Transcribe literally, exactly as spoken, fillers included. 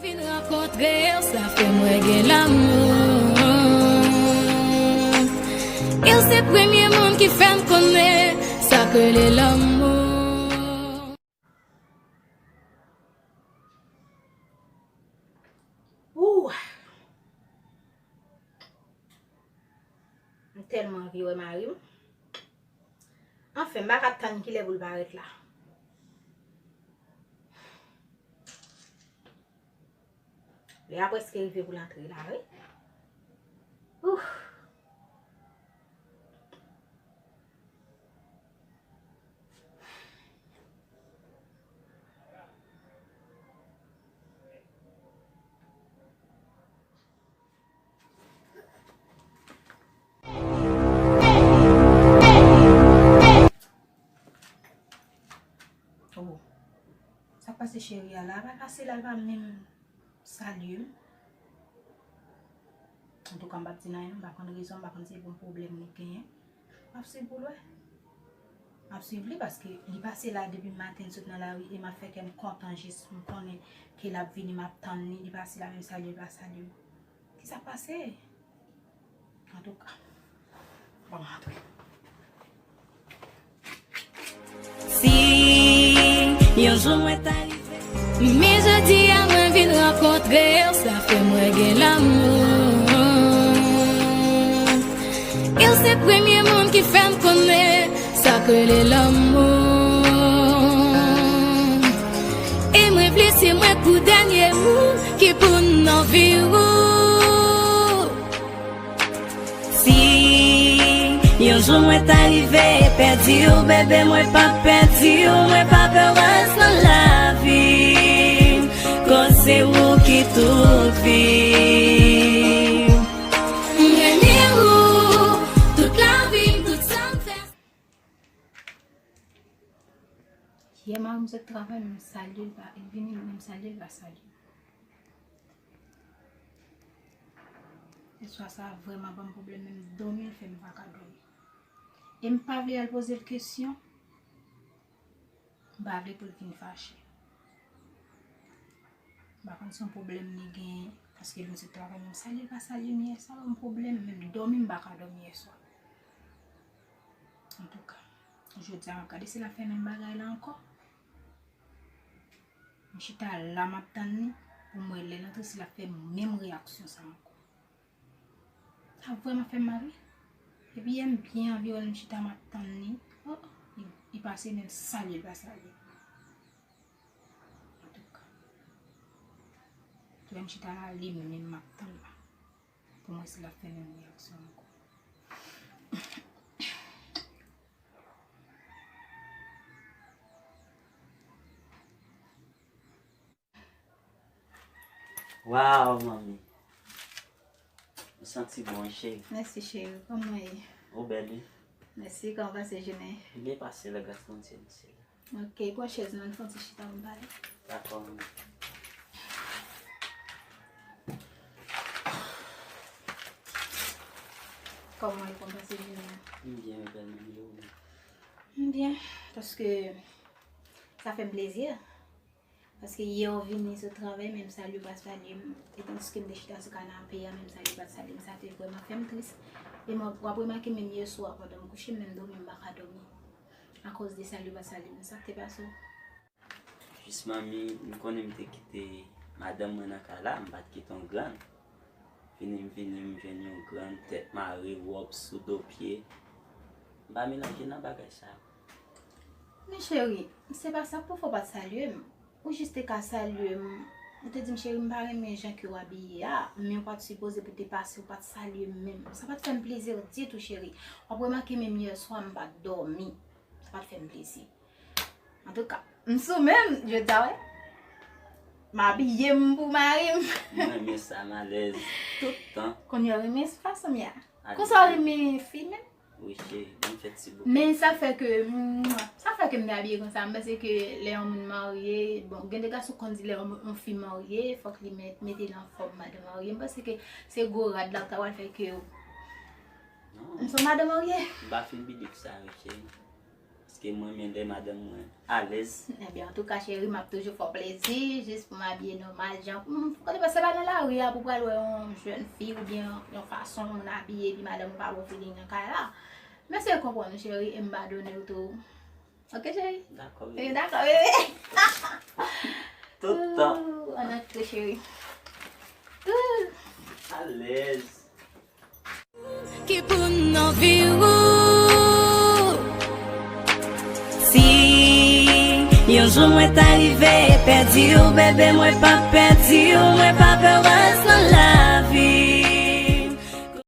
Vin rankontre w, sa fè m wè gen lanmou. E w se premye moun ki fè m konnen sa k rele lanmou. Ooh. M tèlman anvi wè mari m. Anfen, m pa ka tann kilè pou l parèt la. Lè a prèske rive pou l antre la, wi. Ouf. Oh. Sa k pase cheri a la? Pa pase la, l pa menm salye m. Antouka, m p ap di l anyen non, m pa konn rezon, m pa konn si se pou yon pwoblèm li genyen. M ap swiv pou l wè. M ap swiv li paske li pase la depi maten, l sot nan lari e m ap fè kè m kontan jis m konnen ke l ap vini, m ap tann li, li pase la menm salye l pa salye m. Kisa k pase? Antouka, bon, antre. Si yon jou mwen ta rive. Men jodi a mwen vin rankontre w, sa fè mwen gen lanmou. E w se premye moun ki fè m konnen sa k rele lanmou. E mwen vle se mwen pou dènye moun ki pou nan vi w. Si yon jou mwen ta rive pèdi w, bebe, mwen p ap pèdi w, mwen p ap ewèz nan lavi m, koz se ou ki tout vi m. M renmen ou, tout lavi m, tout sa m fè. Yè mari m sot travay, men m salye l pa, l vini, men m salye l pa salye m. Istwa sa a vrèman ban m pwoblèm, menm dòmi l fè m pa ka dòmi. E m pa vle al poze l kesyon, m pa vle pou l vin fache. M pa konn si yon pwoblèm li genyen, paske l vin sot travay, men m salye l pa salye m yè sa, ban m pwoblèm, menm dòmi m pa ka dòmi yè swa. Antouka, jodi a m ap gade si l ap fè menm bagay la ankò. M chita la, m ap tann li pou m wè lè l antre si l ap fè menm reyaksyon sa ankò. Sa vrèman fè m mal, wi. Epi yè m byen anvi wè l, m chita m ap tann li. Oh, li, li pase men l salye l pa salye. Antouka, lè m chita la, li menm m ap tann la. Pou m wè si l ap fè menm reyaksyon ankò. Waw, manmi. Ou santi bon, wi, cheri. Mèsi, cheri. Kòman w ye? Ou bèl, wi. Mèsi. Kòman w pase jounen? Byen pase, la gras Bondye, mèsi. Ok, pran chèz nan, fè yon ti chita pou n pale. Dakò, manmi. Kòman w ye, kòman w pase jounen an? M byen, wi, bèl, manmi, e ou menm? M byen, paske sa fè m plezi. Paske yè w vini sot travay, men m salye w pa salye m. E tandiske m te chita sou kanape a, men m salye w pa t salye m. Sa te vrèman fè m tris. E m, w ap remake menm yè swa, pandan m kouche, m menm dòmi, m pa ka dòmi. Akoz de salye w pa t salye m. Sa k te pase w? Jis manmi, m konnen m te kite madanm mwen nan kay la, m pa t kite yon grann. Vini m vini, m jwenn yon grann tèt mare, wòb sou do pye. M pa melanje nan bagay sa yo. Men cheri, se pa sa k pou fè w pa t salye m. Ou jis te ka salye m. Ou te di m, cheri, m pa renmen jan ke w abiye a, men ou pa t sipoze pou te pase, ou pa t salye m menm. Sa pa t fè m plezi ditou, cheri. W ap remake menm yè swa, m pa t dòmi. Sa pa t fè m plezi. Antouka, m sou men m, jodi a, wi. M abiye m pou mari m. M renmen sa, m alèz tout tan. Kounye a w renmen fason m ye a. Konsa w renmen fi menm? Wi, cheri, ban m fè ti bouke. Men sa fè ke, mm, sa fè ke m te abiye konsa. M panse ke lè yon moun marye, bon, gen de gason konn di lè yon, yon fi marye, fòk li met, mete l anfòm, madan marye. M panse ke se gwo rad la k ta pral fè ke, non, m se yon madan marye. M pa fin bilif sa, wi, cheri. Ke mwen menm lè madanm mwen alèz. Ebyen, antouka, cheri, m ap toujou fè w plezi, jis pou m abiye nòmal, jan, hmm, kote pa se pa nan lari a pou pral wè yon jèn fi oubyen yon fason moun abiye, epi madanm ou pa ba w feeling nan kay la. M eseye konprann ou, cheri, e m padone w tou. Ok, cheri? Dakò, Eh, bebe. Dakò, bebe. Tout tan. Ooh, ann antre, cheri. Ooh. Alèz. Ki pou nan vi ou. Si yon jou mwen ta rive pèdi w, bebe, mwen p ap pèdi w, mwen pa pè w rès nan lavi.